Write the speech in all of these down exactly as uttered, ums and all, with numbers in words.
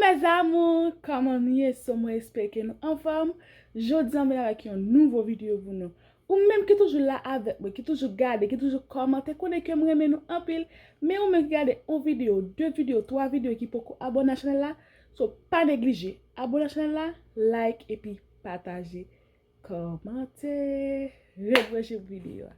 Mes amours, kòman nou ye? So mwen espere ke nou anfòm. Jodi an vin avèk yon nouvo videyo pou nou. Ou menm ki toujou la avèk mwen, ki toujou gade, ki toujou kòmante, konnen ke m renmen nou anpil. Men ou menm ki gade yon videyo, de videyo, twa videyo ki poko abòne a chanèl la, so pa neglije abòne a chanèl la, like epi pataje, kòmante, rebranche pou videyo a.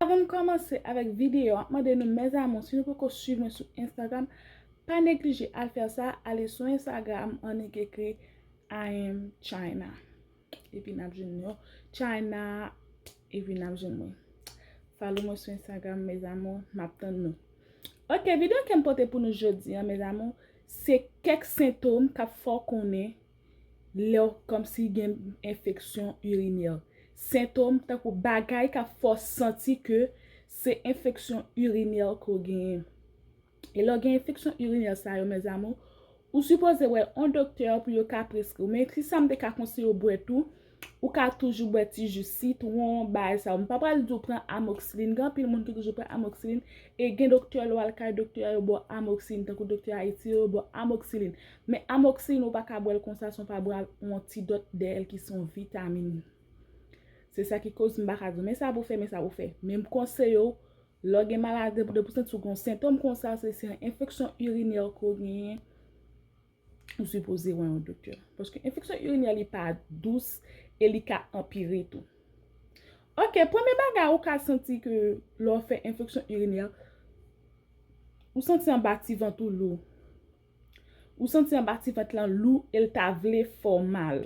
Avan m kòmanse avèk videyo a, m ap mande nou, mes amours, si nou poko swiv mwen sou Instagram, pa neglije al fè sa, ale sou Instagram, annik ekri I am China. Epi n ap jwenn yo. China, epi n ap jwenn mwen. Follow mwen sou Instagram, mes amours, m ap tann nou. Ok, videyo ke m pote pou nou jodi an, mes amours, se kèk sentòm k ap fè w konnen lè w kòmsi gen enfeksyon irinè. Sentòm tankou bagay k ap fè w santi ke se enfeksyon irinè ke w genyen. E lè w gen enfeksyon irinè sa yo, mes amours, ou sipoze wè yon doktè pou yo ka preskri w. Men ki sa m te ka konseye w bwè tou, ou ka toujou bwè ti ji sitwon, bagay sa yo. M pa pral di w pran amoxicilline. Gen anpil moun ki toujou pran amoxicilline. E gen doktè, lè w al kay doktè a, yo ba w amoxicilline. Tankou doktè Ayiti yo, yo ba w amoxicilline. Men amoxicilline, ou pa ka bwè l konsa san w pa bwè yon ti dòt dèyè l ki se yon vitamin. Se sa ki koz m pa ka di w, men sa pou fè, men sa pou fè. Men m konseye w, lè w gen maladi, depi w santi w gen yon sentòm konsa, se, se yon enfeksyon irinè ke w genyen, ou sipoze wè yon doktè. Paske enfeksyon irinè, li pa dous e li ka anpire tou. Ok, premye bagay ou ka santi ke lè w fè enfeksyon irinè, ou santi anba ti vant ou lou. Ou santi anba ti vant lan lou e l ta vle fè w mal.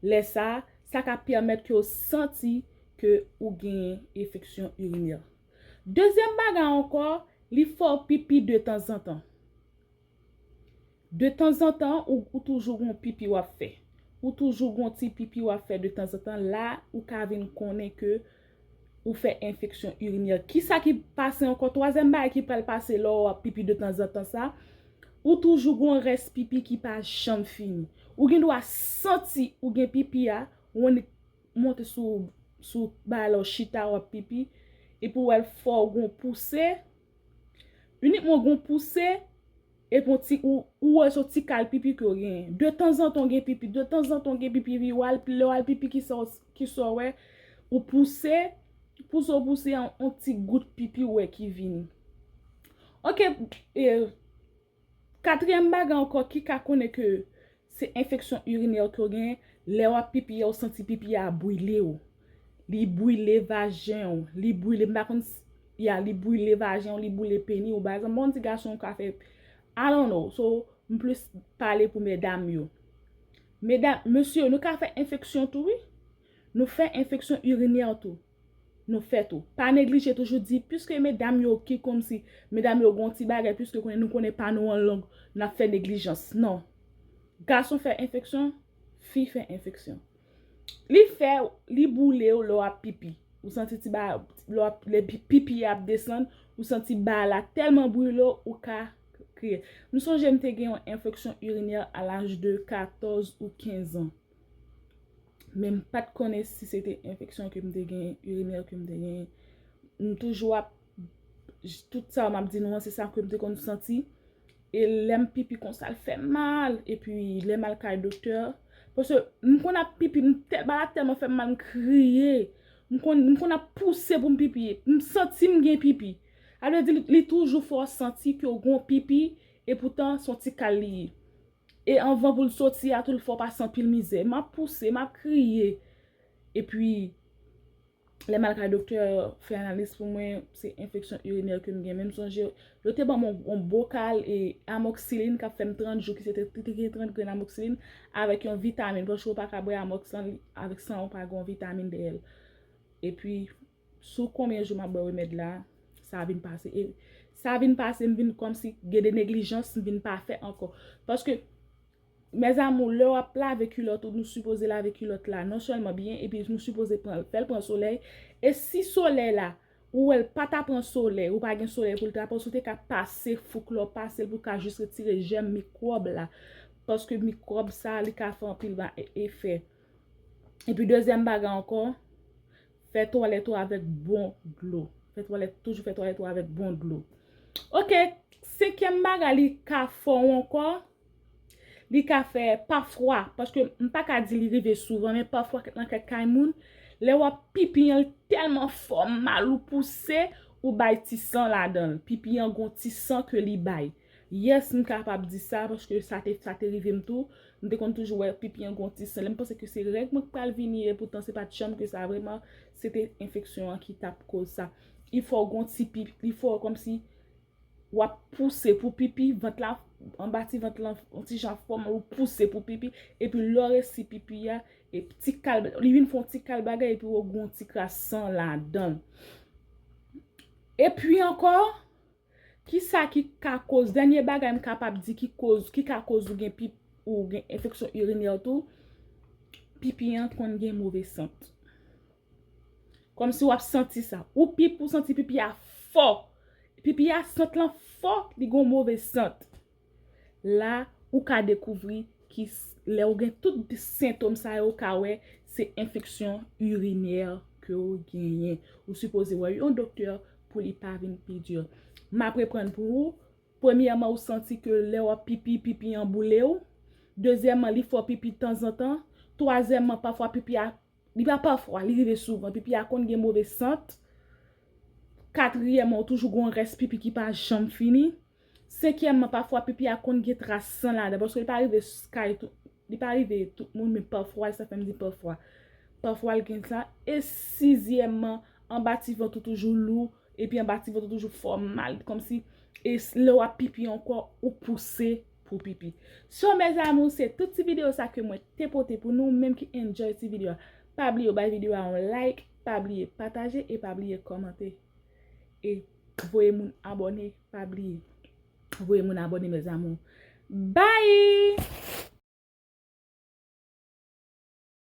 Lè sa, sa ka pèmèt ke w santi ke ou genyen enfeksyon irinè. Dezyèm bagay ankò, li fè w pipi detanzantan. Detanzantan, ou, ou toujou gon pipi w ap fè. Ou toujou gon ti pipi w ap fè detanzantan. La, ou ka vin konnen ke ou fè enfeksyon irinè. Kisa ki pase ankò? Twazyèm bagay ki pral pase lè w ap pipi detanzantan sa, ou toujou gon rès pipi ki pa janm fini. Ou gen dwa santi ou gen pipi a, ou annik monte sou, sou bagay la, w chita, w ap pipi, epi w wè l fè w gon pouse, inikman w gon pouse, epi yon ti, ou, ou wè se yon ti kal pipi ke w genyen. Detanzantan w gen pipi, detanzantan w gen pipi, epi w al, lè w al pipi, kisa w, kisa w wè, ou pouse, pouse w pouse, yon, yon ti gout pipi w wè ki vini. Ok, e, katriyèm bagay ankò ki ka konnen ke se enfeksyon irinè ke w genyen, lè w ap pipi a, ou santi pipi a brile w. Li brile vajen w, li brile, m pa konn s-, ya, li brile vajen w, li brile peni w. Pa egzanp, m pa konn si gason ka fè, I don't know. So, m plis pale pou medam yo. Medam, mesye, nou ka fè enfeksyon tou, wi. Nou fè enfeksyon irinè tou. Nou fè tou. Pa neglije toujou di, piske medam yo ki kòmsi, medam yo gon ti bagay, piske konnen nou konnen pa nou an long, n ap fè neglijans. Non. Gason fè enfeksyon, fi fè enfeksyon. Li fè, li boule w lè w ap pipi. Ou santi ti ba, lè w ap, lè pi-, pipi ap desann, ou santi ba la tèlman brile w, ou ka kriye. M sonje m te gen yon enfeksyon irinè a laj de katòz ou kenz an. Men m pa t konnen si se te enfeksyon ke m te gen, irinè ke m te gen. M toujou ap, tout sa m ap di nou an, se sa ke m te konn santi. E lè m pipi konsa, l fè m mal. Epi lè m al kay doktè, paske m konn ap pipi, m tè-, bagay la tèlman fè m mal, m kriye. M konn, m konn ap pouse pou m pipi. M santi m gen pipi. Sa vle di, li, li toujou fè w santi ke w gon pipi, epoutan, se yon ti kal li ye. E anvan pou l soti a tou, l fè w pase anpil mizè. M ap pouse, m ap kriye. Epi, lè m al kay doktè fè analiz pou mwen, se enfeksyon irinè ke m gen. Men m sonje, yo te ban m yon, yon bokal e amoxicilline k ap fè m trant jou, ki se te, te, te gen trant grenn amoxicilline, avèk yon vitamin. Paske ou pa ka bwè amox lan, li, avèk san, ou pa gen yon vitamin dèyè l. Epi, sou konbyen jou m ap bwè remèd la, sa vin pase. E sa vin pase, m vin kòmsi gen de neglijans, m vin pa fè ankò. Paske, mes amours, lè w ap lave kilòt ou, nou sipoze lave kilòt la non sèlman byen, epi nou sipoze pran, fè l pran solèy. E si solèy la, ou wè l pa ta pran solèy, ou pa gen solèy pou l ta pran, si w te ka pase fouk la, w pase l pou w ka jis retire jèm mikwòb la. Paske mikwòb sa, li ka fè anpil ba-, e-, efè. Epi dezyèm bagay ankò, fè twalèt ou avèk bon dlo. Fè twalèt, toujou fè twalèt ou avèk bon dlo. Ok, senkyèm bagay, li ka fè w ankò, li ka fè pafwa, paske m pa ka di li rive souvan, men pafwa nan kèk kay moun, lè w ap pipi an, li tèlman fè w mal ou pouse, ou bay ti san ladan l. Pipi an gon ti san ke li bay. Yes, m kapab di sa, paske sa te, sa te rive m tou. M te konn toujou wè pipi an gon ti san. Lè m panse ke se règ mwen k pral vini, epoutan se pa t janm ke sa vrèman, se te enfeksyon an ki t ap koz sa. Li fè w gon ti pipi, li fè w kòmsi w ap pouse pou pipi, vant la, anba ti vant lan, yon ti jan fòm, ou pouse pou pipi, epi lè w resi pipi a, e ti kal, li vin fè yon ti kal bagay, epi w gen yon ti kras san ladan l. Epi ankò, kisa ki ka koz, dènye bagay m kapab di ki koz, ki ka koz ou gen pip, ou gen enfeksyon irinè tou, pipi an konn gen move sant. Kòmsi w ap santi sa. Ou pip, ou santi pipi a fò. Pipi a sant lan fò, li gon move sant. La, ou ka dekouvri ki s- lè ou gen tout sentòm sa yo, ou ka wè se enfeksyon irinè ke w genyen. Ou sipoze wè yon doktè pou li pa vin pi di. M ap reprann pou ou. Premyèman, ou santi ke lè w ap pipi, pipi an boule w. Dezyèmman, li fè w pipi tanzantan. Twazyèmman, pafwa pipi a, li pa pafwa, li rive souvan, pipi a konn gen move sant. Katriyèmman, ou toujou gon rès pipi ki pa janm fini. Senkyèmman, pafwa pipi a konn gen tras san ladan, paske li pa rive s- kay tou, li pa rive tout moun, men pafwa, sa fè m di pafwa. Pafwa l gen sa. E sizyèmman, anba ti vant ou toujou lou, epi anba ti vant ou toujou fè w mal, kòmsi, e s- lè w ap pipi ankò, ou pouse pou pipi. So, mes amours, se tout ti videyo sa ke mwen te pote pou nou, menm ki enjoy ti videyo a. Pa bliye bay videyo a yon like, pa bliye pataje e pa bliye kòmante. E voye moun abòne, pa bliye. Voye moun abòne, mes amours. Bye!